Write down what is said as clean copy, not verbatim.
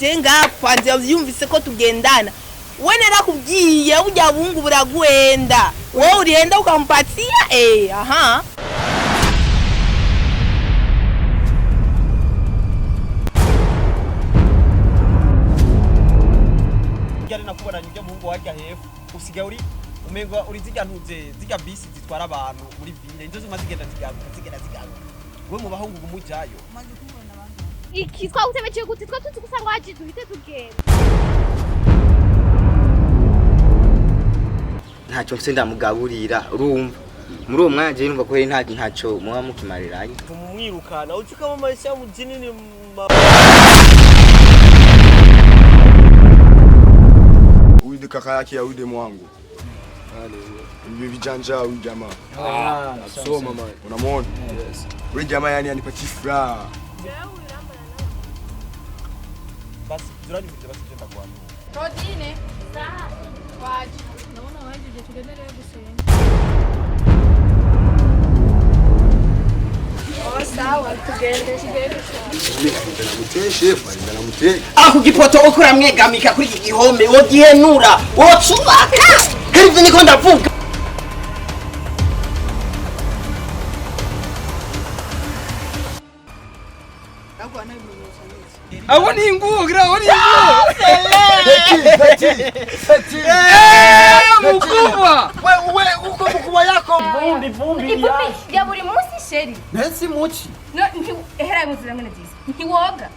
Je ngapfa yumvise ko tugendana. We narakubwiye burya bungu buraguhenda. Wowe urihenda ukampatia aha. Ryari nakubonanye ujya muhungu wajya hepfo, usigaye uri umengo uri zirya ntuze, zirya bisi zitwara abantu muri ville, nizo zuma zigenda zigaruka, zigenda zigaruka. We mu bahungu umujayo. Iki twagutebeje gute? Twa tuzi gusa ngo waje duhite tugenda. Ntacyo mfise ndamugaburira, urumva muri uwo mwanya jewe numva ko rero ntacyo muba mukimariranye. Tumwirukana uzi kama maisha mjini ni Huyu ni kaka yake ya huyu demu wangu. Hivi vijanja huyu jamaa. Soma man. Unamwona? Yes. Huyu jamaa yani anipatie furaha. Basi zuranyumviriza, basi je ndaguhanura. Claudine. Waje. Ndabona wajeje, tugende rero gusenga. Sawa, tugende. Namuteye shefu, namuteye. Aho gipoto uko uramwegamika kuri iki gihome, wogihenura wocubaka hari ibyo niko ndavuga. Abo ni nguo, gira abo ni nguo. Feti, feti. Mkubwa. Wewe uko mkubwa yako. Vumbi vumbi. Ivumbi ya buri munsi, chéri. Nsi muki. No, nti ehera muzira mwene nziza. Ntiwoga.